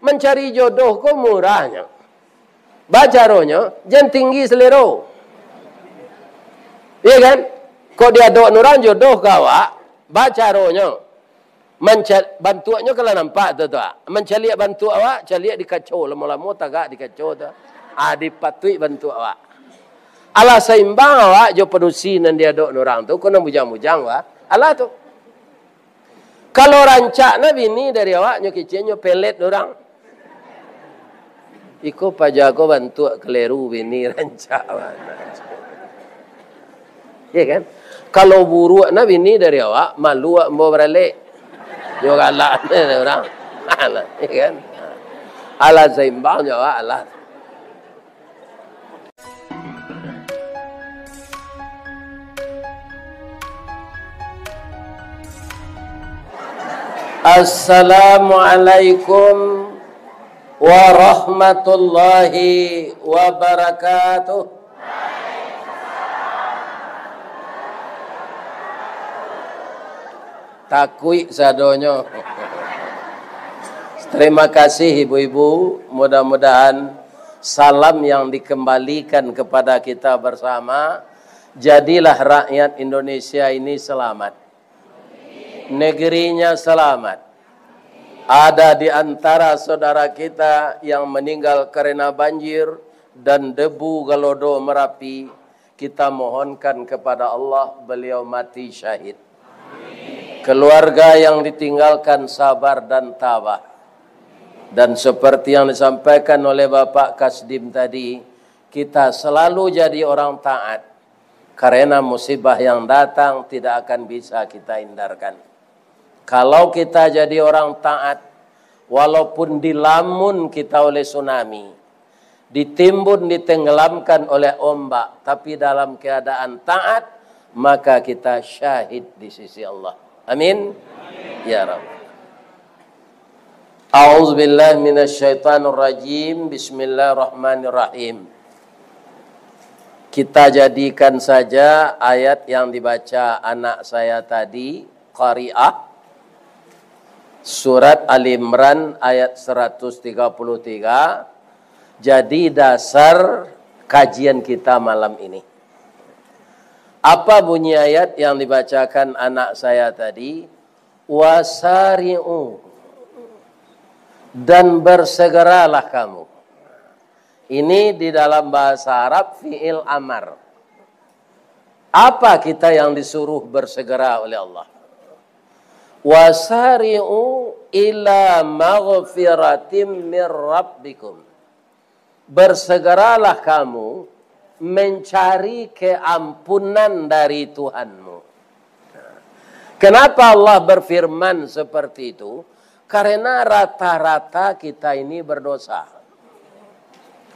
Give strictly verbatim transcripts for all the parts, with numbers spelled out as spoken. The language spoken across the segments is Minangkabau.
Mancari jodoh ko murahnyo. Bacaronyo, jan tinggi selero. Iya kan? Kok diadok urang jodoh ka awak, bacaronyo. Manca-, bantuaknyo kan lah nampak tu, tu. Mancaliak bantuak awak, caliak di kaco, lamo-lamo tagak di kaco tu. Ah, dipatuik bantuak awak. Alah saimbang awak jo padusi nan diadok urang tu, ko nan bujang-bujang, wah. Alah tu. Kalau rancak nah bini dari awak, nyo kecek nyo pelet urang. Iko paja ko bantuak keleru bini rancak bana. Iya kan? Kalau buruak nah bini dari awak, malu awak ambo baralek. Nyo galak ni urang. Alah, iya kan? Alah saimbang jo awak, alah. Assalamualaikum warahmatullahi wabarakatuh. Takuik sadonyo. Terima kasih ibu-ibu. Mudah-mudahan salam yang dikembalikan kepada kita bersama, jadilah rakyat Indonesia ini selamat. Negerinya selamat. Ada di antara saudara kita yang meninggal karena banjir dan debu Galodo Merapi, kita mohonkan kepada Allah, beliau mati syahid. Keluarga yang ditinggalkan sabar dan tabah. Dan seperti yang disampaikan oleh Bapak Kasdim tadi, kita selalu jadi orang taat, karena musibah yang datang tidak akan bisa kita hindarkan. Kalau kita jadi orang taat, walaupun dilamun kita oleh tsunami, ditimbun, ditenggelamkan oleh ombak, tapi dalam keadaan taat, maka kita syahid di sisi Allah. Amin. Ya Rabb. A'udzubillahi minasyaitonirrajim. Bismillahirrahmanirrahim. Kita jadikan saja ayat yang dibaca anak saya tadi, Qari'ah, surat Ali Imran ayat seratus tiga puluh tiga, jadi dasar kajian kita malam ini. Apa bunyi ayat yang dibacakan anak saya tadi? "Wasari'u, dan bersegeralah kamu." Ini di dalam bahasa Arab fi'il amar. Apa kita yang disuruh bersegera oleh Allah? "Wasari'u ila maghfiratim mir rabbikum." Bersegeralah kamu mencari keampunan dari Tuhanmu. Kenapa Allah berfirman seperti itu? Karena rata-rata kita ini berdosa.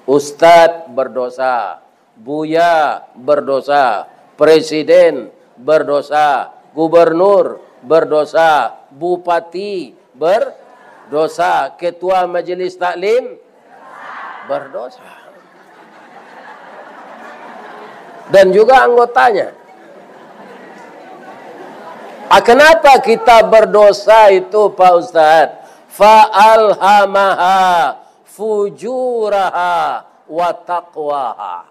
Ustadz berdosa, buya berdosa, presiden berdosa, gubernur berdosa, bupati berdosa, ketua majelis taklim berdosa. Dan juga anggotanya. Ah, kenapa kita berdosa itu, Pak Ustadz? Fa alhamaha fujuraha wa taqwaha.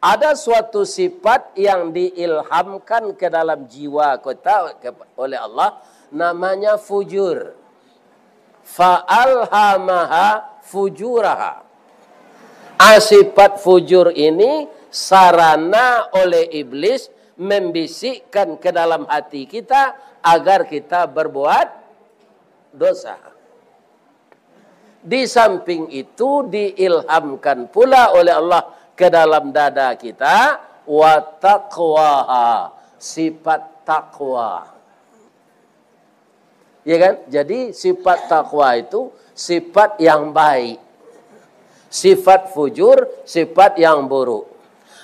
Ada suatu sifat yang diilhamkan ke dalam jiwa kita ke-, oleh Allah, namanya fujur. Fa alhamaha fujuraha. Ah, sifat fujur ini sarana oleh iblis membisikkan ke dalam hati kita agar kita berbuat dosa. Di samping itu, diilhamkan pula oleh Allah ke dalam dada kita, wa taqwaha, sifat takwa. Ya kan? Jadi, sifat takwa itu sifat yang baik. Sifat fujur, sifat yang buruk.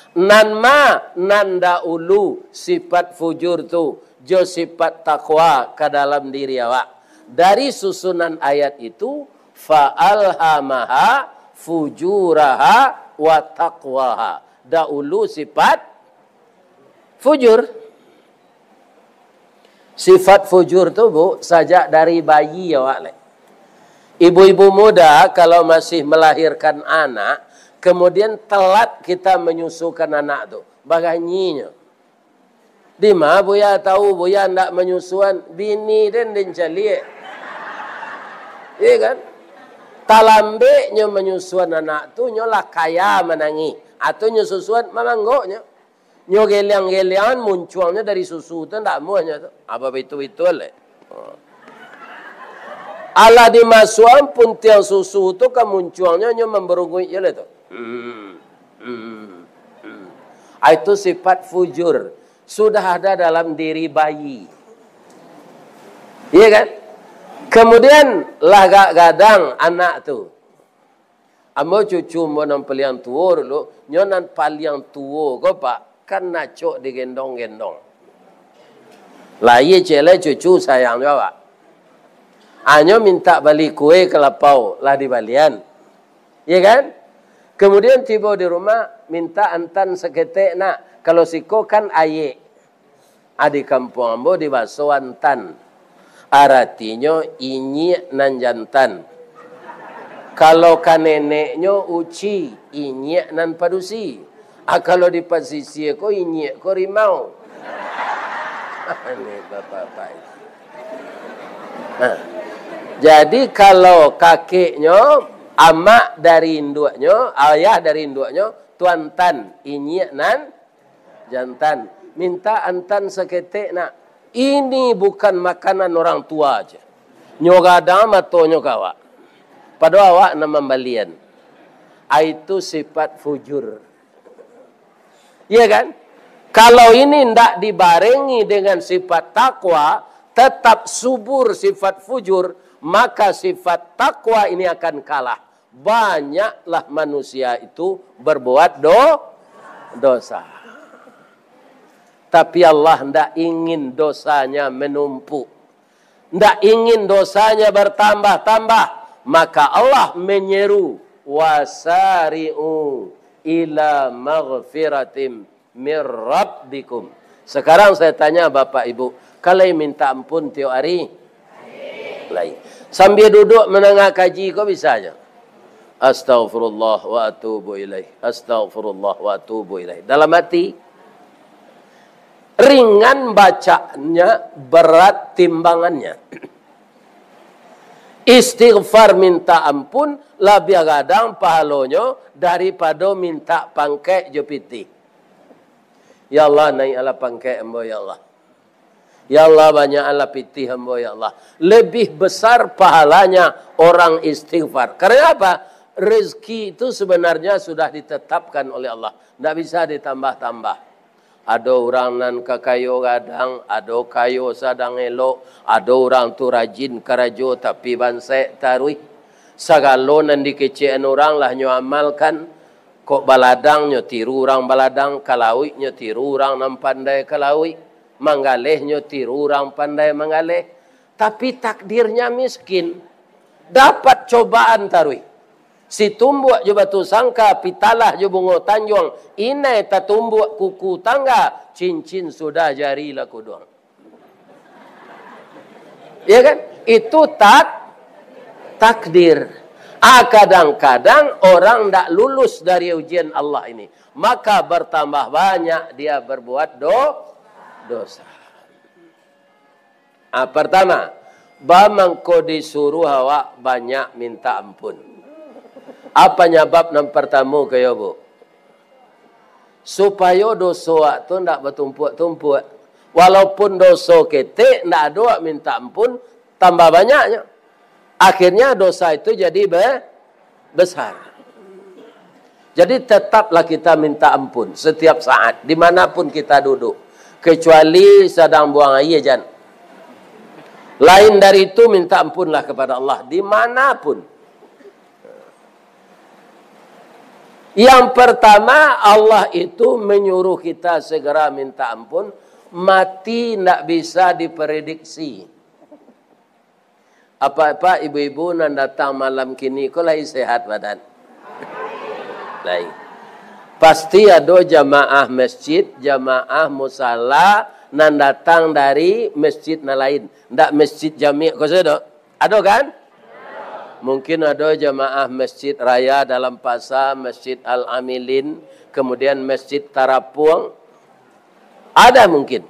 Nan ma, nan daulu sifat fujur tu, jo sifat takwa ka dalam diri awak. Dari susunan ayat itu, fa alhamaha fujuraha wa taqwaha. Daulu sifat fujur. Sifat fujur tu, Bu, sajak dari bayi awak, leh. Ibu-ibu muda, kalau masih melahirkan anak, kemudian telat kita menyusukan anak tu, baganyinyo. Di ma buya tahu, buya ndak manyusuan, bini den den caliak. Iya kan? Talambeknyo manyusuan anak tu, nyo lah kaya manangih. Atau nyo susuan mamanggoknyo. Nyo geliang-geliangan muncuangnyo dari susu tu, ndak amuahnyo tu. Apa bitu-bitu leh? Alah dimasuakan puntiang susu tu ka muncuangnyo, nyo mambarunguik je leh tu. Hmm. Hmm. Hmm. Ah, itu sifat fujur. Sudah ada dalam diri bayi. Iya kan? Kemudian lah agak gadang anak tu. Ambo cucu ambo nan paliang tuo dulu, nyo nan paliang tuo ko, Pak, kan acok digendong-gendong. Lahia ciek lai cucu sayang jo awak. Anyo mintak bali kue ka lapau, lah dibalian. Iya kan? Kemudian tibo di rumah, mintak antan saketek nak. Kalau siko kan ayek. Ah, di kampuang ambo dibaso antan. Aratinyo inyiak nan jantan. Kalau ka neneknyo uci, inyiak nan padusi. Ah, kalau di pasisia ko, inyiak ko rimau. Ni bapak-bapak. Nah, jadi kalau kakeknyo, amak dari induaknyo, ayah dari induaknyo, tu antan, inyiak nan jantan. Mintak antan saketek nak. Ini bukan makanan orang tua, ceh. Nyo gadang matonyo ka awak. Padahal awak nan mambalian. Ah, itu sifat fujur. Iya kan? Kalau ini ndak dibarengi dengan sifat takwa, tetap subur sifat fujur, maka sifat takwa ini akan kalah. Banyaklah manusia itu berbuat do-, dosa. Tapi Allah ndak ingin dosanya menumpuk. Ndak ingin dosanya bertambah-tambah. Maka Allah menyeru, "Wasari'u ila maghfiratim mir rabbikum." Sekarang saya tanya Bapak Ibu, ka lai minta ampun tiok hari? Lai. Sambil duduk mandanga kaji ko bisa aja. Astaghfirullah wa atubu ilaih. Astaghfirullah wa atubu ilaih. Dalam hati, ringan bacaannya, berat timbangannya. Istighfar minta ampun labiah gadang pahalonyo daripado minta pangkek jo pitih. Ya Allah, naiklah pangkek ambo, ya Allah. Ya Allah, banyaklah pitih ambo, ya Allah. Lebih besar pahalanya orang istighfar. Karena apa? Rezeki itu sebenarnya sudah ditetapkan oleh Allah. Ndak bisa ditambah-tambah. Ado urang nan kakayo gadang, ado kayo sadang elok, ado urang tu rajin karajo tapi bansek taruih. Sagalo nan dikecekan urang lah nyo amalkan. Kok baladang nyo tiru urang baladang, ka lauik nyo tiru urang nan pandai ka lauik, manggaleh nyo tiru urang pandai manggaleh. Tapi takdirnya miskin. Dapat cobaan taruih. Situmbuak jo batu sangka, pitalah jo bungo tanjuang, inai tatumbuak kuku tangga, cincin sudah jari lah kuduang. Ya kan? Itu tak-, takdir. Ah, kadang-kadang orang ndak lulus dari ujian Allah ini, maka bertambah banyak dia berbuat do-, dosa. Ah, pertama, ba mangko disuruh awak banyak minta ampun. Apa nyabab nan pertamo, kayo, Bu? Supayo doso awak tu ndak batumpuak-tumpuak. Walaupun doso ketek, ndak ado awak minta ampun, tambah banyaknyo. Akhirnya dosa itu jadi be-, besar. Jadi tetaplah kita minta ampun setiap saat, dimanapun kita duduk. Kecuali sadang buang aia, jan. Lain dari itu, minta ampunlah kepada Allah dimanapun. Yang pertama, Allah itu menyuruh kita segera minta ampun. Mati ndak bisa diprediksi. Apak-apak, ibu-ibu nan datang malam kini ko lai sehat badan? Lai. Pasti ado jamaah masjid, jamaah musala nan datang dari masjid nan lain. Ndak masjid jamiak ko sajo. Ado kan? Mungkin ado jamaah Masjid Raya Dalam Pasa, Masjid Al-Amilin, kemudian Masjid Tarapuang. Ada mungkin.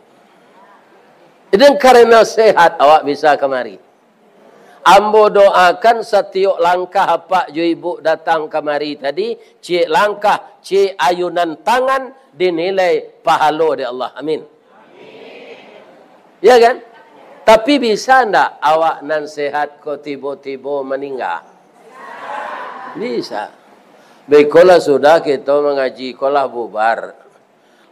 Itu karena sehat awak bisa kamari. Ambo doakan satiok langkah apak jo ibuk datang kamari tadi, ciek langkah, ciek ayunan tangan, dinilai pahalo dek Allah. Amin. Ya kan? Tapi bisa ndak awak nan sehat ko tibo-tibo maningga? Bisa. Beko lah sudah kito mangaji ko lah bubar.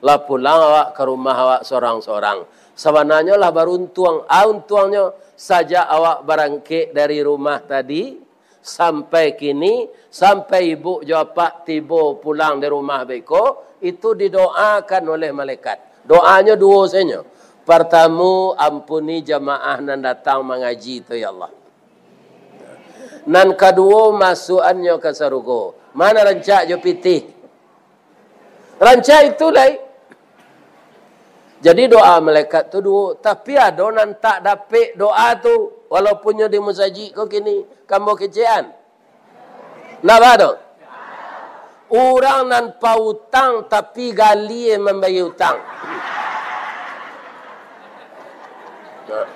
Lah pulang awak ka rumah awak sorang-sorang. Sabananyo lah baruntuang. Ah, untuangnyo, sajak awak barangkek dari rumah tadi, sampai kini, sampai ibuk jo apak tibo pulang di rumah beko, itu didoakan oleh malaikat. Doanyo duo sajo. Partamo, ampuni jamaah nan datang mangaji tu, ya Allah. Nan kaduo, masuakannyo ka sarugo. Ma nan rancak jo pitih? Rancak itu lai. Jadi doa malaikat tu duo, tapi ado nan tak dapek doa tu, walaupun nyo di musajik ko kini, kambo kecekan. Ndak ba tu? Urang nan pautang tapi galie mambayia utang. Nah.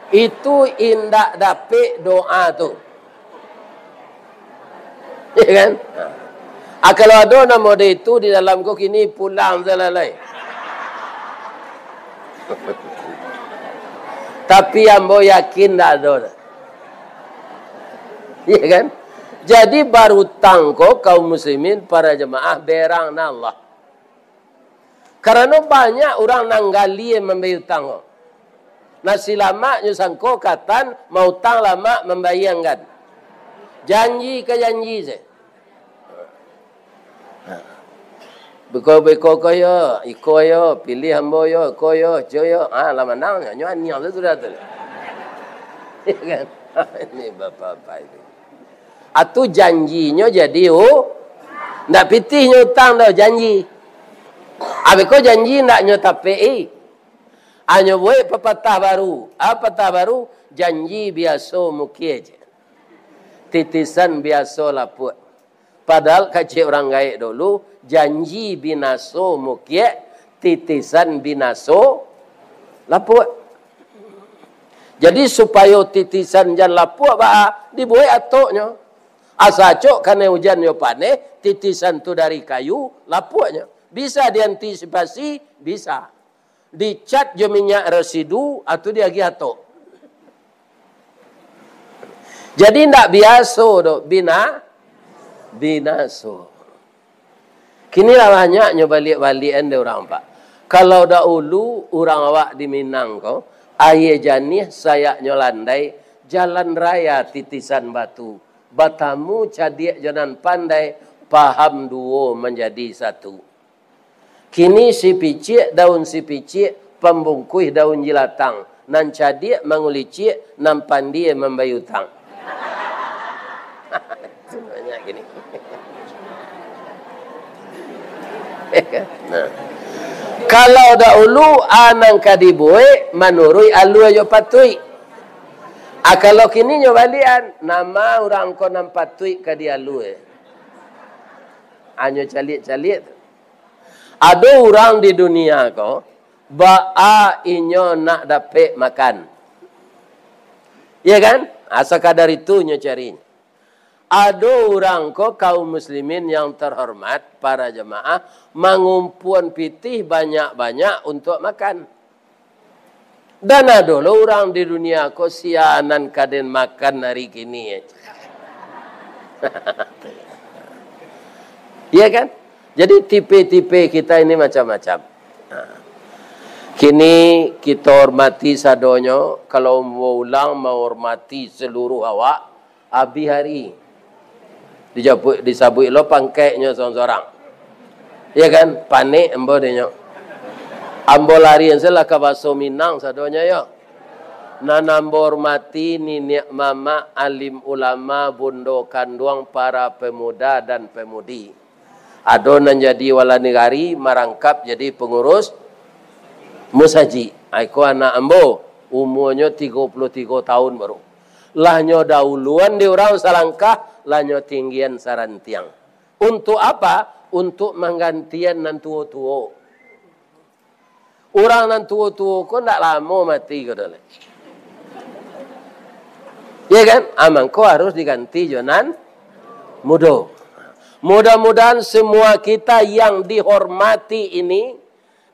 Itu indak dapek doa tu. Ya kan? Ah, kalau ado nan model itu di dalam ko kini, pulang salalai. Tapi ambo yakin ndak ado dah. Ya kan? Jadi barutang ko kaum muslimin, para jamaah, berang na Allah. Karano banyak urang nan galie mambayia utang ko. Nah, si lamaknyo sangko katan mautang lamak mambayia anggan. Janji ka janji se. Beko-beko ko yo, iko yo, pilih ambo yo, ko yo, co yo. Ah, lah manang nyo, nyo aniang tu sudah tu. Ya kan? Ini bapak-bapak itu. Atu janjinyo jadi u-, ndak pitihnyo utang doh, janji. Abih ko janji ndak nyo tapek-i. Anyo buek papatah baru. Apa patah baru? Janji biaso mukie je. Titisan biaso lapuak. Padahal kecek urang gaek dulu, janji binaso mukie, titisan binaso lapuak. Jadi, supayo titisan jan lapuak baa, dibuek atoknyo. Asa acok kanai ujan jo paneh, titisan tu dari kayu, lapuaknyo. Bisa diantisipasi? Bisa. Dicat jo minyak residu, atau diagiah atok. Jadi, ndak biaso doh bina-, binaso. Kini lah banyaknyo baliak-baliakan dek urang, Pak. Kalau dahulu urang awak di Minang ko, aia janiah sayaknyo landai, jalan raya titisan batu, batamu cadiak jo nan pandai, paham duo manjadi satu. Kini sipiciak daun sipiciak, pambungkuih daun jilatang, nan cadiak manguliciak, nan pandie mambayia utang. Itu banyak gini. Nah. Kalau dahulu, a nan ka dibuek manuruik alua jo patuik. A kalau kini nyo baliakan, nama urang ko nan patuik ka dialua. Anyo caliak-caliak tu. Ado urang di dunia ko, baa inyo nak dapek makan. Iya kan? Ah, sakadar itu nyo cari. Ado urang ko, kaum muslimin yang terhormat, para jamaah, mangumpuan pitih banyak-banyak untuak makan. Dan ado lo urang di dunia ko, sia nan ka den makan ari kini. Iya kan? Jadi tipe-tipe kita ini macam-macam. Nah, kini kita hormati sadonyo, kalau mau ulang menghormati seluruh awak, abih ari. Dijapuik, disabuik lo pangkeknyo sorang-sorang. Iya kan? Panek ambo denyo. Ambo larian sajolah ka baso Minang sadonyo yo. Nan ambo hormati niniak mamak, alim ulama, bundo kanduang, para pemuda dan pemudi. Ado nan jadi wali nagari, marangkap jadi pangurus musajik. Ai ko anak ambo, umuanyo tigo puluah tigo tahun baru. Lah nyo dauluan di urang salangkah, lah nyo tinggian sarantiang. Untuk apa? Untuk manggantian nan tuo-tuo. Urang nan tuo-tuo ko ndak lamo mati ko doh lai. Ya kan? Ah, mangko harus diganti jo nan mudo. Mudah-mudahan semua kita yang dihormati ini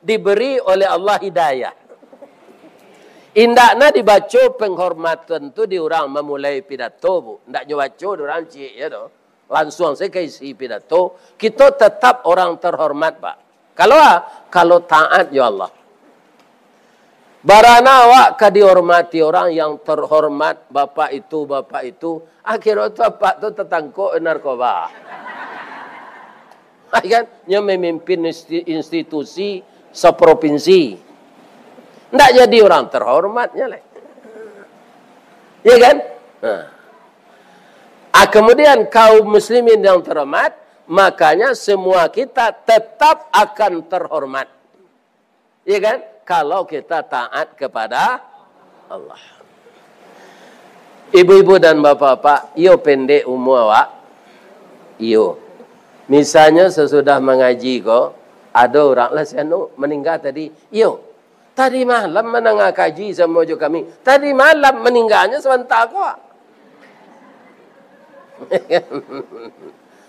diberi oleh Allah hidayah. Indakna dibaco penghormatan tu di urang mamulai pidato, Bu. Ndak nyo baco di urang ciek, ya doh. Lansuang saja ka isi pidato. Kito tetap orang terhormat, Pak. Kalau, kalau taat jo Allah. Barana awak ka dihormati orang yang terhormat, bapak itu, bapak itu. Akhirnyo tu apak tu tatangkok narkoba. Hai kan? Nyo memimpin insti-, institusi seprovinsi. Ndak jadi orang terhormatnya lai. Ya kan? Nah. Ah, kemudian kaum muslimin yang terhormat, makanya semua kita tetap akan terhormat. Ya kan? Kalau kita taat kepada Allah. Ibu-ibu dan bapak-bapak, iyo pendek umua awak? Iyo. Misalnyo sasudah mangaji ko, ado urang lah si anu maningga tadi. Iyo. Tadi malam mandanga kaji samo jo kami. Tadi malam maningganyo sabanta ko.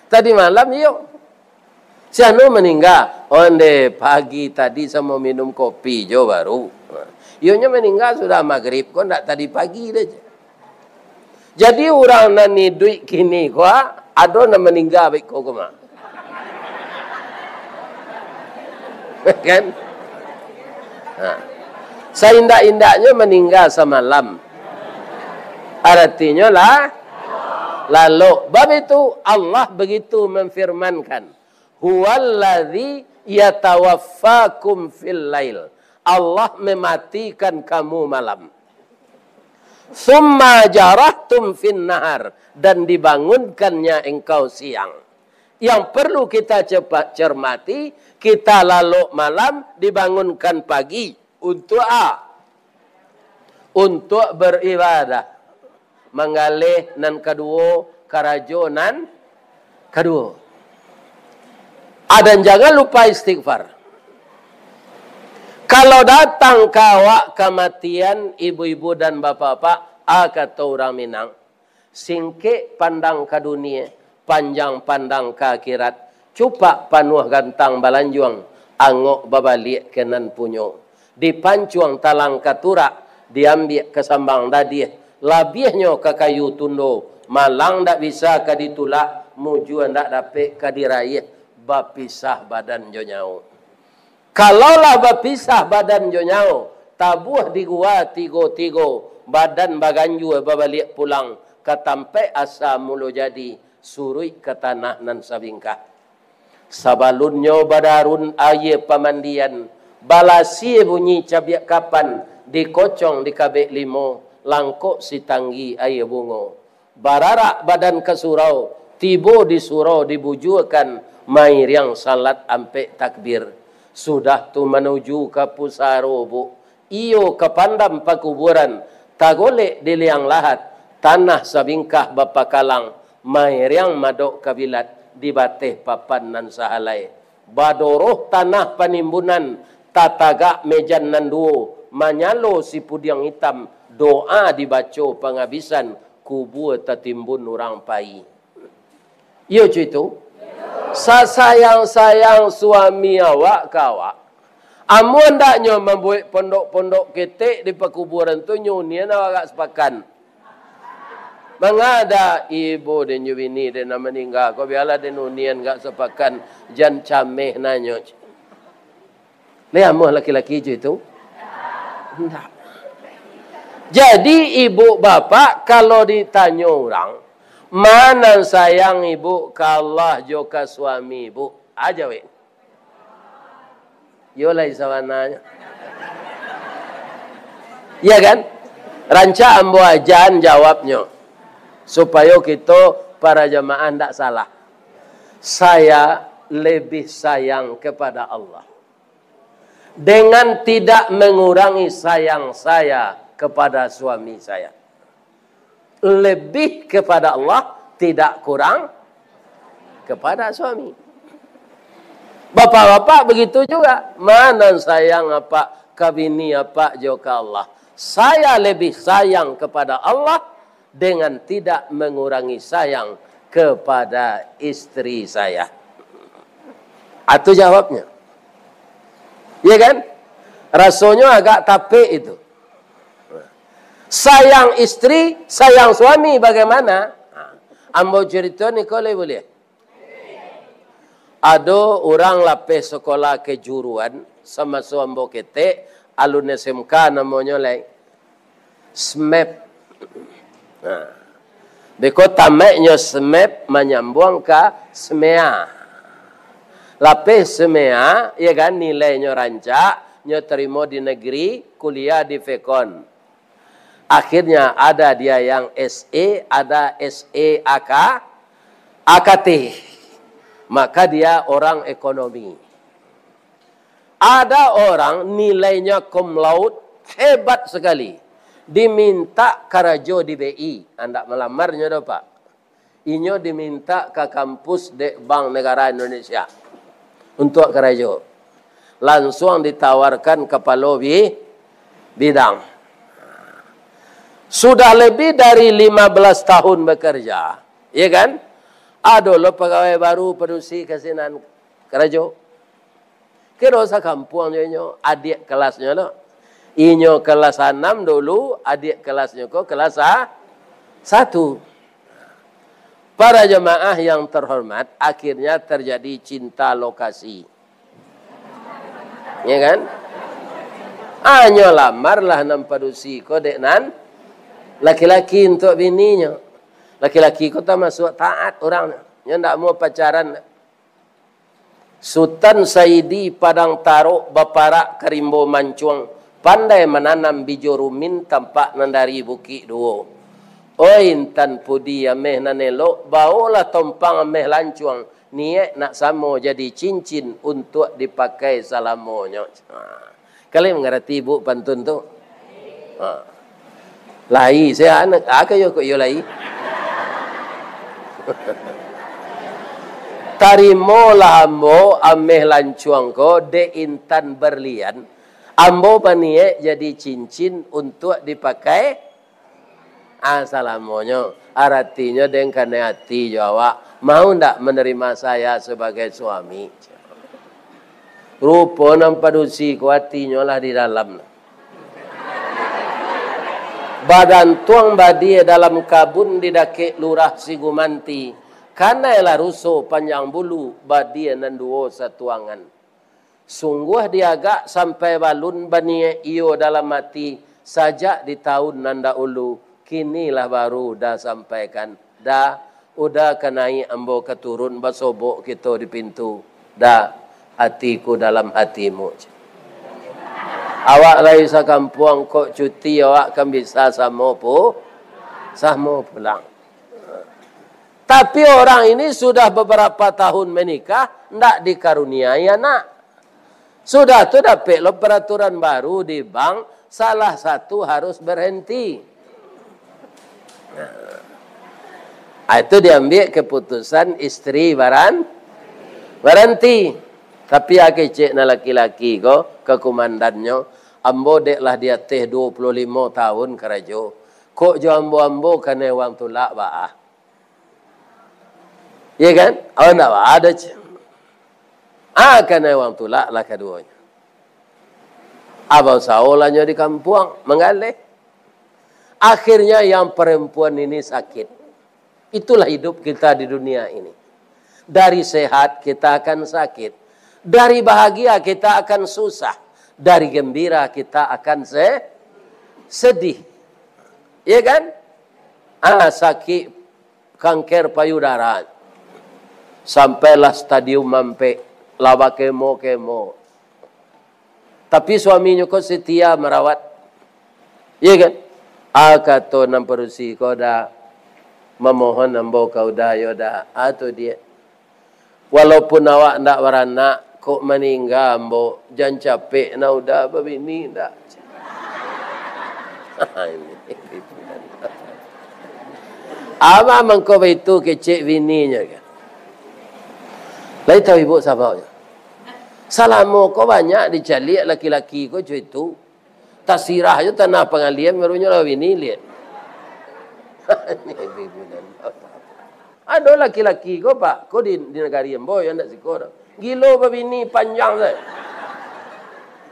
Tadi malam iyo. Si anu maningga, onde pagi tadi samo minum kopi jo baru. Iyonyo maningga sudah magrib ko, ndak tadi pagi doh. Jadi urang nan iduik kini ko, ado nan maningga baik ko, ko mah. Kan? Ha. Saindak-indaknyo maningga samalam. Aratinyo lah, lalok. Bab itu Allah begitu memfirmankan, "Huwallazi yatawaffakum fil lail." Allah mematikan kamu malam. "Tsumma jarahtum fin nahar," dan dibangunkannya engkau siang. Yang perlu kita cepat cermati, kita lalok malam, dibangunkan pagi. Untuk a-, untuk beribadah. Manggaleh nan kaduo, karajo nan kaduo. A, dan jangan lupa istighfar. Kalau datang ka awak kamatian, ibu-ibu dan bapak-bapak, a, kato urang Minang, singkek pandang ka dunie, panjang pandang ka akhirat, cupak panuah gantang balanjuang, angok babaliak ka nan punyo. Dipancuang talang ka turak, diambiak ka sambang dadiah, labiahnyo ka kayu tundo, malang ndak bisa ka ditulak, mujua ndak dapek ka diraiah, bapisah badan jo nyawo. Kalau lah bapisah badan jo nyawo, tabuah di gua tigo-tigo, badan baganjua babaliak pulang ka tampaik asa mulo jadi, suruik ka tanah nan sabingkah. Sabalunnyo badarun aia pamandian, balasie bunyi cabiak kapan, dikocong di kabek limo, langkok sitanggi aia bungo. Bararak badan ka surau, tibo di surau dibujuakan, mairiang salat ampek takbir. Sudah tu manuju ka pusaro, Bu. Iyo ka pandam pakuburan, tagolek di liang lahat, tanah sabingkah bapakalang, mairiang madok kabilat di bateh papan nan sahalai. Badoroh tanah panimbunan, tatagak mejan nan duo, manyalo sipudiang itam, doa dibaco pangabisan, kubua tatimbun urang pai. Iyo, cuy tu. Sasayang-sayang suami awak ka awak, amun ndak nyo mambuek pondok-pondok ketek di pakuburan tu, nyo unian awak agak sapakan. Mangada ibo den jo bini den nan maningga ko, bialah den unian agak sapakan, jan cameh nanyo. Lai amuah laki-laki jo itu? Ndak. Jadi, ibu bapak, kalau ditanyo urang, ma nan sayang ibu ka Allah jo ka suami ibu? A jawek. Yo lai sabananyo. Ya kan? Rancak ambo ajan jawabnyo. Supayo kito para jamaah ndak salah. Saya lebih sayang kepada Allah. Dengan tidak mengurangi sayang saya kepada suami saya. lebih kepada Allah, tidak kurang kepada suami. Bapak-bapak begitu juga. Mana sayang apak ka bini apak jo ka Allah? Saya lebih sayang kepada Allah dengan tidak mengurangi sayang kepada istri saya. Itu jawabnya. Ya kan? Rasonyo agak tapek itu. Sayang istri, sayang suami bagaimana? Ambo cerita ni ko lai buliah. Ado urang lapeh sekolah kejuruan, samaso ambo ketek, alun S M K namonyo lai. SMEP. Nah. Beko tamatnyo SMEP manyambuang ka SMEA. Lapeh SMEA, ya kan, nilainyo rancak, nyo tarimo di negeri, kuliah di Vekon. Akhirnya ada dia yang S E, ada S E A K, A K T. Maka dia orang ekonomi. Ada orang nilainya cum laude, hebat sekali. Diminta karajo di B I, andak malamarnyo doh, Pak. Inyo diminta ka kampus dek Bank Negara Indonesia untuak karajo. Lansuang ditawarkan kapalo bi-, bidang. Sudah lebih dari lima belas tahun bekerja, ya kan? Ado lo pagawai baru padusi ka sinan karajo. Kiro sakampuang jo inyo, adiak kelasnyo lo. Inyo kelas anam dulu, adiak kelasnyo ko kelas sa-, satu. Para jemaah yang terhormat, akhirnya terjadi cinta lokasi. Ya kan? Anyo lamarlah nan padusi ko dek nan laki-laki untuak bininyo. Laki-laki ko tamasuak taat urang. Nyo ndak mau pacaran. Sutan Saidi Padang Tarok baparak ka rimbo mancuang, pandai mananam bijo rumin tampak nan dari Bukik Duo. Oi intan pudi ameh nan elok, baolah tompang ameh lancuang, niaik nak samo jadi cincin untuak dipakai salamonyo. Ha. Kalian mangarati, Bu, pantun tu? Ha. Lai, saya anak, ah, kayo kok iyo lai. Tarimolah ambo ameh lancuang ko dek intan berlian, ambo baniaik jadi cincin untuak dipakai Ah, salamonyo, aratinyo den kanai ati jo awak, mau ndak menerima saya sebagai suami? Rupo nan padusi ko atinyo lah di dalam. Badantuang badia dalam kabun di dakek Lurah Sigumanti, kanailah ruso panjang bulu, badia nan duo satuangan. Sungguah diagak sampai balun baniaik iyo dalam ati, sajak di taun nan dahulu, kini lah baru Uda sampaikan. Da, Uda ka naiak ambo ka turun, basobok kito di pintu. Da, atiku dalam atimu. Awak lai sakampuang kok cuti, awak kan bisa samo pu-, samo pulang. Tapi orang ini sudah beberapa tahun menikah, ndak dikaruniai anak. Sudah tu dapek lo peraturan baru di bank, salah satu harus berhenti. Nah, itu diambil keputusan istri baran-, berhenti. Tapi a kecek nan laki-laki ko, ka kumandannyo, ambo dek lah di ateh duo puluah limo tahun karajo. Kok jo ambo-ambo kanai wang tulak baa? Iya kan? Awak ndak baa doh, cik. Ah, kanai wang tulak lah kaduonyo. Abang saolanyo di kampuang, manggaleh. Akhirnya yang perempuan ini sakit. Itulah hidup kita di dunia ini. Dari sehat kita akan sakit. Dari bahagia kita akan susah. Dari gembira kita akan se-, sedih. Iya kan? Ah, sakit kanker payudara. Sampailah stadium ampek, lah bakemo-kemo. Tapi suaminyo ko setia marawat. Iya kan? Ah, kato nan padusi ko, Da, mamohon ambo ka Uda yo, Da. Ah, tu dia. Walaupun awak ndak baranak, kok maningga ambo, jan capek nah Uda babini, ndak. Ini. Apo mangko baitu kecek bininyo kan? Lai tahu ibu sababnyo? Salamo ko banyak dicaliak laki-laki ko co itu. Tasirah jo tanah pangalian, barunyo lah bini liek. Ado laki-laki ko, Pak, ko di, di nagari ambo, yo ndak siko doh. Gilo babini panjang sajo.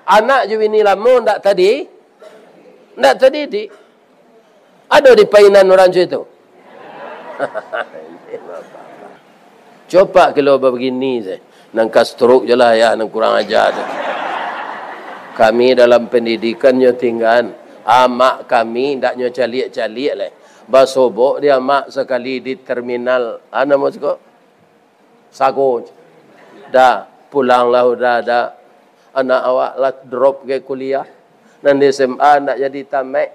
Anak jo bini lamo ndak tadi, ndak tadidik. Ado di painan urang co itu? Copak kilo babini se. Nan ka stroke je lah ayah, nan kurang aja tu. Kami dalam pendidikan nyo tinggaan. Amak kami ndak nyo caliak-caliak leh. Basobok di amak sakali di terminal, ah, namo siko? Sago. Dah, pulanglah udah, dah. Anak awak lah drop ke kuliah. Nan di S M A ndak jadi tamat.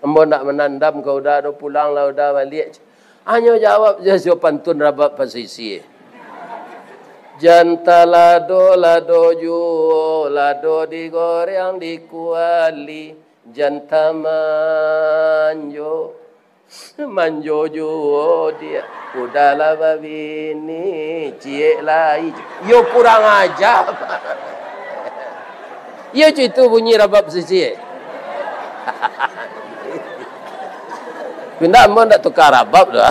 Ambo ndak manandam ka uda do, pulanglah uda baliak. Hanyo jawab je jo pantun rabab pasisia. Jan talado, lado juo, lado digoreng di kuali. Jan tamanjo, manjo juo dia. Uda lah babini, ciek lai. Yo kurang aja. Iyo, co itu bunyi rabab sisi. Pindah ambo ndak tukar rabab tu.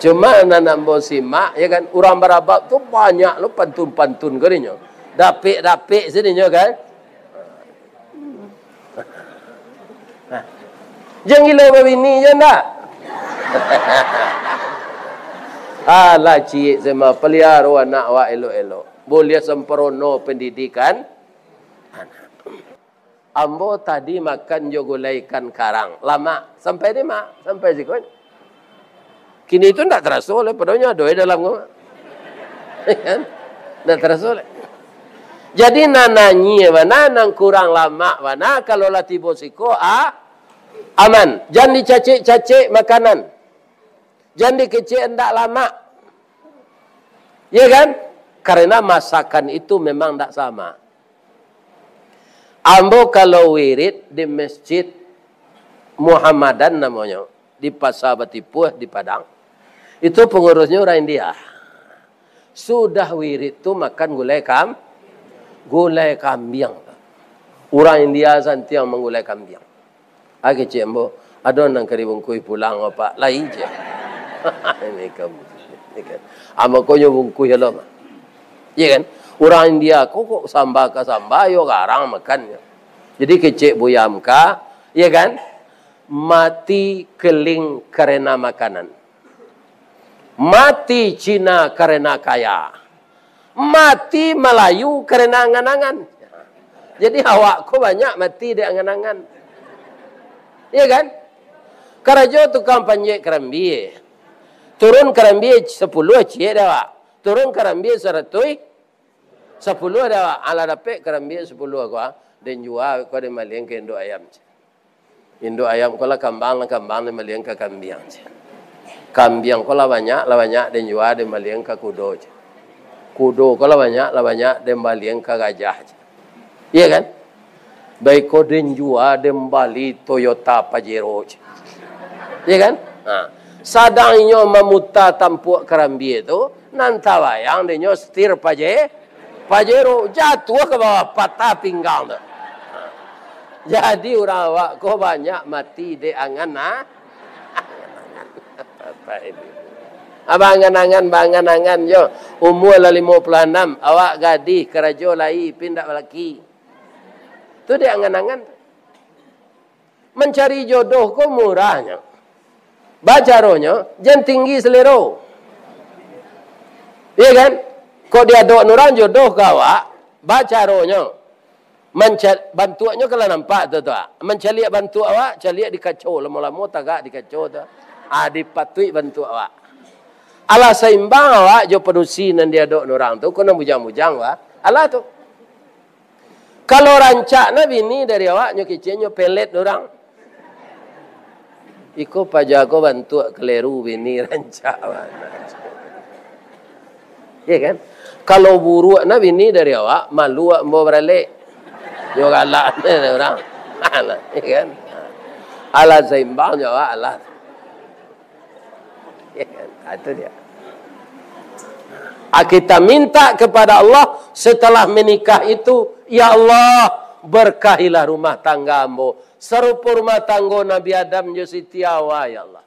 Cuma nan ambo simak, ya kan, urang barabab tu banyak lo pantun-pantun ko dinyo. Dapek-dapek se dinyo kan. Jan gilo babini, jan ndak? Alah, ciek se mah, paliaro anak awak elok-elok. Buliah samparono pendidikan anak. Ambo tadi makan jo gulai ikan karang. Lamak. Sampai di, Mak? Sampai siko. Kini tu ndak taraso lai, padahal nyo ado di dalam ko. Kan? Ndak taraso lai. Jadi, nan anyia bana, nan kurang lamak bana, kalau lah tibo siko, a-, aman. Jan dicacek-cacek makanan. Jan dikecek ndak lamak. Ya kan? Karena masakan itu memang ndak sama. Ambo kalau wirid di Masjid Muhammadan namonyo, di Pasa Batipuah di Padang. Itu pengurusnyo urang India. Sudah wirid tu makan gulai kam-, gulai kambiang. Urang India santiang manggulai kambiang. Ah, kecek ambo, "Ado nan ka dibungkuih pulang, Pak?" "Lai," cek. Ini kamu, ini kan. Ambo ko nyo bungkuih alo mah. Iya kan? Urang India ko kok samba ka samba, yo garang makannyo. Jadi kecek Buya Hamka, iya kan? Mati keling karena makanan. Mati Cina karena kaya. Mati Malayu karena angan-angan. Jadi awak ko banyak mati dek angan-angan. Iya kan? Karajo tukang panjek karambia. Turun karambia sapuluah ciek dek awak. Turun karambia saratuih, sapuluah dek awak. Alah dapek karambia sapuluah ko, ah, den jua ko, den balian ka induak ayam. Induak ayam ko lah kambang, lah kambang, den balian ka kambiang, cek. Kambiang ko lah banyak, lah banyak, den jua, den balian ka kudo, cek. Kudo ko lah banyak, lah banyak, den balian ka gajah, cek. Iya kan? Baiko den jua, den bali Toyota Pajero, cek. Iya kan? Ha. Sadang inyo mamuta tampuak karambia tu, nan tabayang dek inyo setir Paje-, Pajero, jatuah ka bawah, patah pinggang tu. Jadi, urang awak ko banyak mati dek angan, ah. Bapak Ibu. Abang angan-angan, bang angan-angan jo. Umua lah limo puluah anam, awak gadih, karajo lai, pindah balaki. Tu dek angan-angan. Mancari jodoh ko murahnyo. Bacaronyo, jan tinggi selero. Iya kan? Kok diadok urang jodoh ka awak, bacaronyo. Manca-, bantuaknyo kan lah nampak tu, tu. Mancaliak bantuak awak, caliak di kaco, lamo-lamo tagak di kaco tu. Ah, dipatuik bantuak awak. Alah saimbang awak jo padusi nan diadok urang tu, ko nan bujang-bujang, wah. Alah tu. Kalau rancak na bini dari awak, nyo kecek nyo pelet urang. Iko paja ko bantuak kaleru, bini rancak bana. Iya kan? Kalau buruak na bini dari awak, malu awak ambo baralek. Nyo galak na urang. Alah, iya kan? Alah saimbang jo awak, alah. Nah, itu dia. Ah, kita minta kepada Allah setelah menikah itu, "Ya Allah, berkahilah rumah tangga ambo, sarupo rumah tanggo Nabi Adam jo Siti Hawa, ya Allah.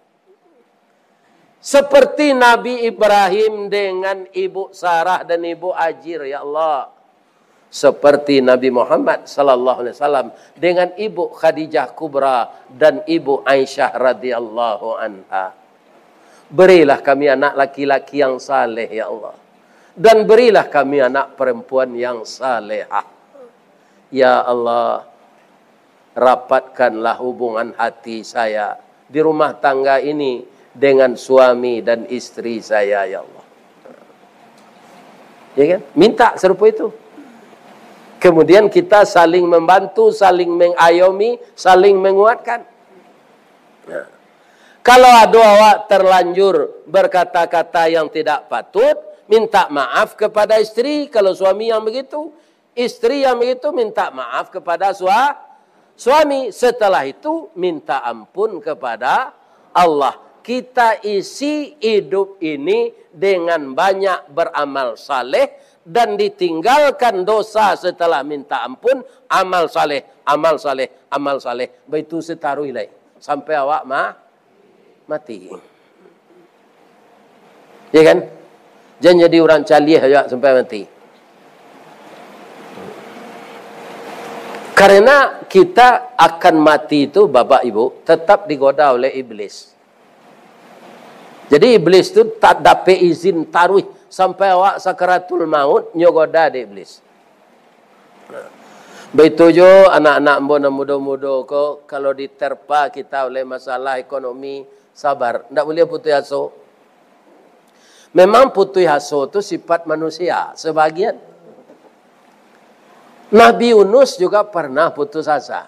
Seperti Nabi Ibrahim dengan Ibu Sarah dan Ibu Hajar, ya Allah. Seperti Nabi Muhammad sallallahu alaihi wasallam dengan Ibu Khadijah Kubra dan Ibu Aisyah radhiyallahu anha. Berilah kami anak laki-laki yang saleh, ya Allah. Dan berilah kami anak perempuan yang salehah. Ya Allah, rapatkanlah hubungan hati saya di rumah tangga ini dengan suami dan istri saya, ya Allah." Ya kan? Minta serupa itu. Kemudian kita saling membantu, saling mengayomi, saling menguatkan. Nah, kalau ado awak terlanjur berkata-kata yang tidak patut, minta maaf kepada istri kalau suami yang begitu. Istri yang begitu minta maaf kepada sua-, suami. Setelah itu, minta ampun kepada Allah. Kita isi hidup ini dengan banyak beramal saleh dan ditinggalkan dosa setelah minta ampun, amal saleh, amal saleh, amal saleh. Baitu sataruih lai. Sampai awak ma-, mati. Ya kan? Jan jadi urang caliah aja sampai mati. Karena kita akan mati itu, Bapak Ibu, tetap digoda oleh iblis. Jadi, iblis tu tak dapek izin taruih sampai awak sakaratul maut, nyo goda dek iblis. Baitu jo anak-anak ambo nan mudo-mudo ko, kalau diterpa kita oleh masalah ekonomi, sabar, ndak buliah putuih aso. Memang putuih aso tu sifat manusia, sebagian. Nabi Yunus juga pernah putus asa.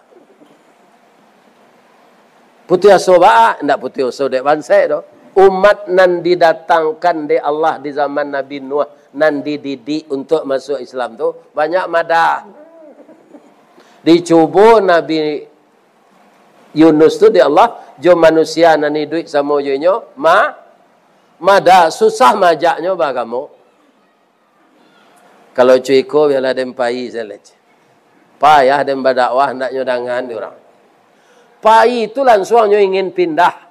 Putuih aso baa? Indak putuih aso dek bansaik doh. Umat nan didatangkan dek Allah di zaman Nabi Nuh, nan dididik untuak masuak Islam tu, banyak madah. Dicubo Nabi Yunus tu dek Allah, jo manusia nan iduik samo jo inyo, ma-, madah, susah maajaknyo baagamo. Kalau cuiko, bialah den pai sajo. Payah den badakwah, ndak nyo dangan di urang. Pai tu lansuang nyo ingin pindah.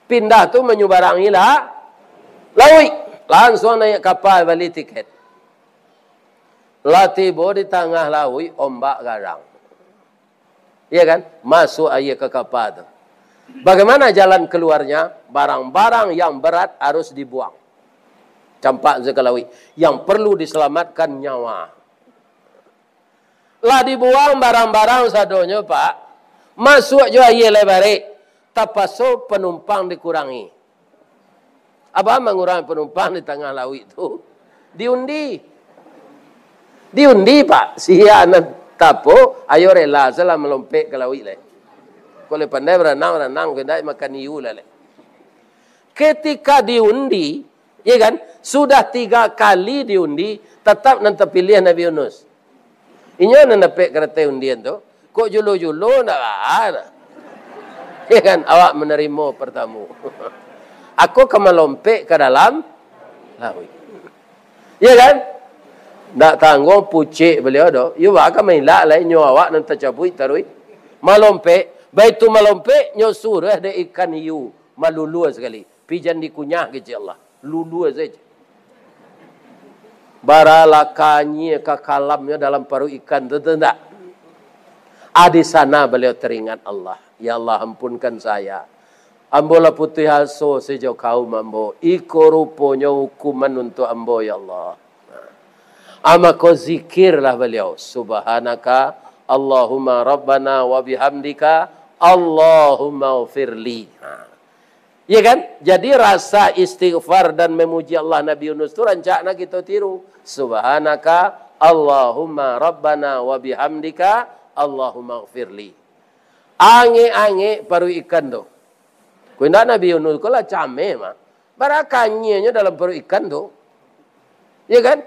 Pindah tu manyubarangi la-, lauik. Lansuang naiak kapa, bali tiket. Lah tibo di tangah lauik, ombak garang. Iya kan? Masuk aia ka kapa tu. Bagaimana jalan keluarnya? Barang-barang yang berat harus dibuang. Campak sajo ka lauik. Yang perlu diselamatkan nyawa. Lah dibuang barang-barang sadonyo, Pak. Masuak jo aia lai barek. Tapaso panumpang dikurangi. Apo mangurangi panumpang di tangah lauik tu? Diundi. Diundi, Pak. Sia nan tapo, ayo rela sajolah malompek ka lauik lai. Kok lai pandai baranang, baranang, kok indak makan iu lah lai. Ketika diundi, ya kan, sudah tiga kali diundi, tatap nan tapiliah Nabi Yunus. Inyo nan dapek karateh undian tu, kok julo-julo ndak baa. Ya kan, awak manarimo partamo. Ako ka malompek ka dalam lauik. Ya kan? Ndak tangguang pucek baliau doh. Iyo baa ka mailak lai, nyo awak nan tacabuik taruih. Malompek, baitu malompek, nyo suruah dek ikan hiu, malulua sakali. Pi jan dikunyah kecek Allah. Lulua sajo. Bara lah kanyia ka kalamnyo dalam paruik ikan tu, tu ndak? Ah, di sana baliau teringat Allah. "Ya Allah, ampunkan saya. Ambo lah putuih aso sajo kaum ambo. Iko ruponyo hukuman untuak ambo, ya Allah." Ah, mako zikirlah baliau, "Subhanaka Allahumma Rabbana wa bihamdika, Allahumma ghafirli." Ha. Ya kan? Jadi rasa istighfar dan memuji Allah Nabi Yunus tu rancak nak kito tiru. "Subhanaka Allahumma Rabbana wa bihamdika, Allahumma ghafirli." Angek-angek paruik ikan tu. Kok indak Nabi Yunus ko lah cameh mah. Bara kanyianyo dalam paruik ikan tu. Ya kan?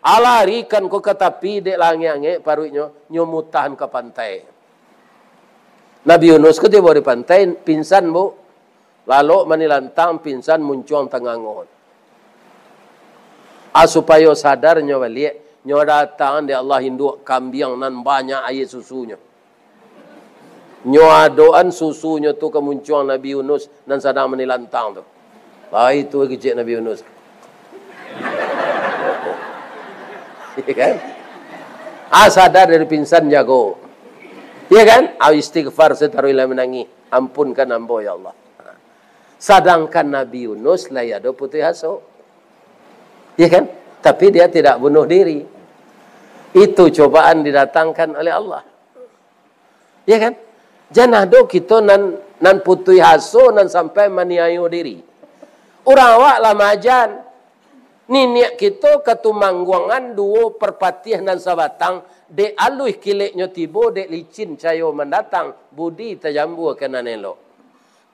Alarikan ko ka tapi dek lah angek-angek paruiknyo, nyo mutahan ka pantai. Nabi Yunus ko tibo di pantai, pingsan, Bu. Lalok manilantang, pingsan, muncuang, tangango. Ah, supayo sadar nyo baliak, nyo datang dek Allah induak kambiang nan banyak aia susunyo. Nyo adokan susunyo tu ka muncuang Nabi Yunus nan sadang manilantang tu. Lai tu kecek Nabi Yunus. Ya kan? Ah, sadar dari pingsan, jago. Ya kan? Ah, istighfar sataruih lah manangih. Ampunkan ambo, ya Allah. Sadangkan Nabi Yunus lai ado putuih aso. Ya kan? Tapi dia tidak bunuh diri. Itu cobaan didatangkan oleh Allah. Ya kan? Jan ado kito nan, nan putuih aso, nan sampai maniayo diri. Urang awak lah maajan. Niniak kito ka tumangguangan duo parpatiah nan sabatang, dek aluih kileknyo tibo, dek licin cayo mandatang, budi tajambua ka nan elok.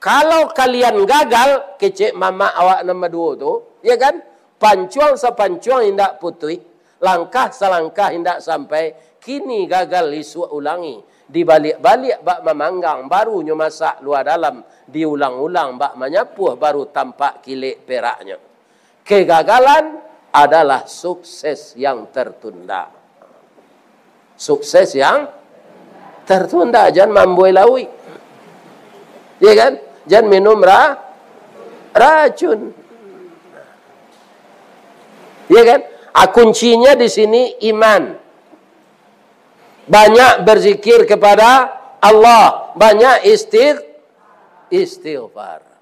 Kalau kalian gagal, kecek mamak awak nan baduo tu, ya kan? Pancuang sapancuang indak putuih, langkah salangkah indak sampai, kini gagal isuak ulangi, dibaliak-baliak bak mamanggang, baru nyo masak lua dalam, diulang-ulang bak manyapuah, baru tampak kilek peraknyo. Kegagalan adalah sukses yang tertunda. Sukses yang tertunda, jan mambuai lauik. Ya kan? Jan minum ra-, racun. Ya kan? Ah, kuncinya di sini iman. Banyak berzikir kepada Allah, banyak istig-, istighfar.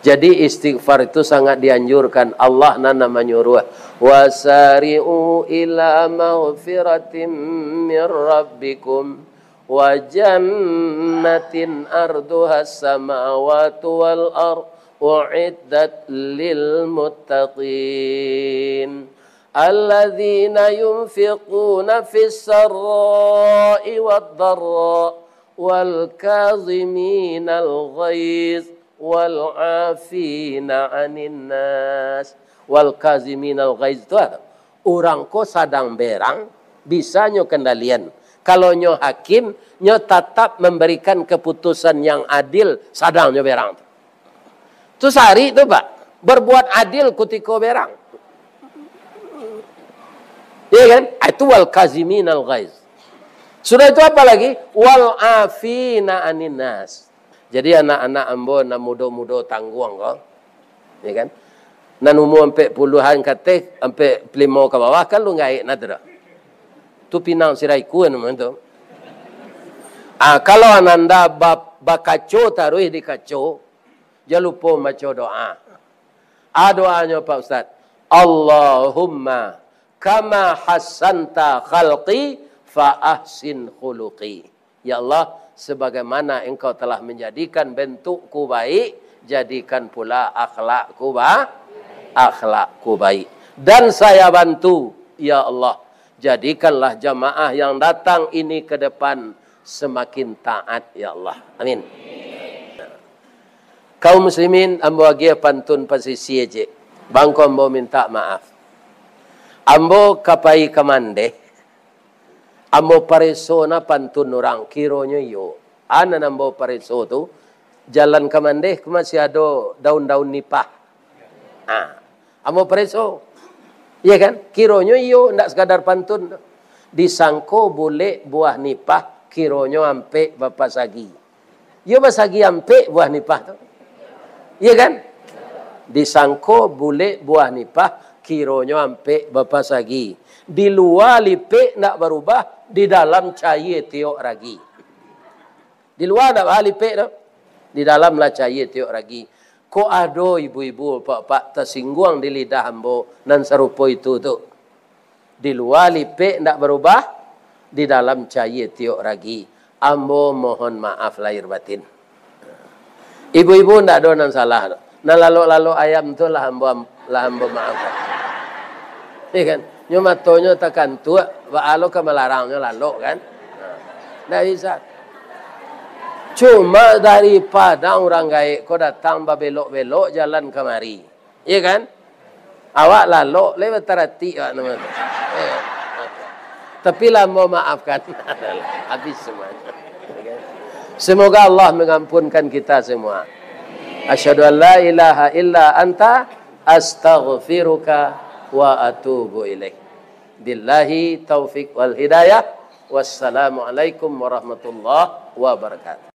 Jadi, istighfar itu sangat dianjurkan. Allah nan manyuruah, "Wasari'u ila maghfiratin mir rabbikum wa jannatin arduhas samawatu wal ard u'iddat lil muttaqin." Alladzina yunfiquna fis sarra'i wad dharra, wal kaziminal ghaiz, wal 'afina 'anin nas. Wal kaziminal ghaiz tu apa? Urang ko sadang berang, bisa nyo kendalian. Kalau nyo hakim, nyo tatap memberikan keputusan yang adil, sadang nyo berang tu. Tu sarik tu, Pak. Berbuat adil kutiko berang. Ya kan? Ah, itu wal kaziminal ghaiz. Sudah itu apa lagi? Wal 'afina 'anin nas. Jadi anak-anak ambo nan mudo-mudo tangguang ko, ya kan? Nan umua ampek puluahan ka ateh, ampek limo ka bawah kan lu gaek nah tu dah. Tu pinang siraiku namonyo tu. Ah, kalau ananda ba-, bakaco taruih di kaco, jan lupo mambaco doa. Ah, doanyo, Pak Ustaz, "Allahumma kama hassanta khalqi fa ahsin khuluqi." Ya Allah, sebagaimana Engkau telah menjadikan bentukku baik, jadikan pula akhlakku ba-, akhlakku baik. Dan saya bantu, ya Allah, jadikanlah jamaah yang datang ini ke depan semakin taat, ya Allah. Amin. Kaum muslimin, ambo agiah pantun pasisia ciek. Bangko ambo minta maaf. Ambo ka pai ka Mandeh, ambo pareso na pantun urang, kironyo iyo. A nan ambo pareso tu, jalan ka Mandeh ko masih ado daun-daun nipah. Ha, ambo pareso. Iya kan? Kironyo iyo, ndak sakadar pantun tu. Disangko bulek buah nipah, kironyo ampek bapasagi. Iyo basagi ampek buah nipah tu. Iya kan? Disangko bulek buah nipah, kironyo ampek bapasagi. Di lua lipek ndak barubah, di dalam caia tiok ragi. Di lua ndak baa lipek tu. Di dalam lah caia tiok ragi. Kok ado ibu-ibu, bapak-bapak tasingguang di lidah ambo nan sarupo itu tu. Di lua lipek ndak barubah, di dalam caia tiok ragi. Ambo mohon maaf lahir batin. Ibu-ibu ndak ado nan salah tu. Nan lalok-lalok ayam tu lah ambo, lah ambo maafkan. Iya kan? Nyo matonyo takantuak, baa lo ka malarang nyo lalok kan? Ndak bisa. Cuma dari Padang urang gaek ko datang babelok-belok jalan kamari. Iya kan? Awak lalok lai bataratik awak nama. Iya. Tapi lah ambo maafkan. Habis semuanya. Iya kan? Semoga Allah mengampunkan kita semua. Asyhadu an la ilaha illa anta, astaghfiruka wa atubu ilaik. Billahi taufik wal hidayah. Wassalamualaikum warahmatullahi wabarakatuh.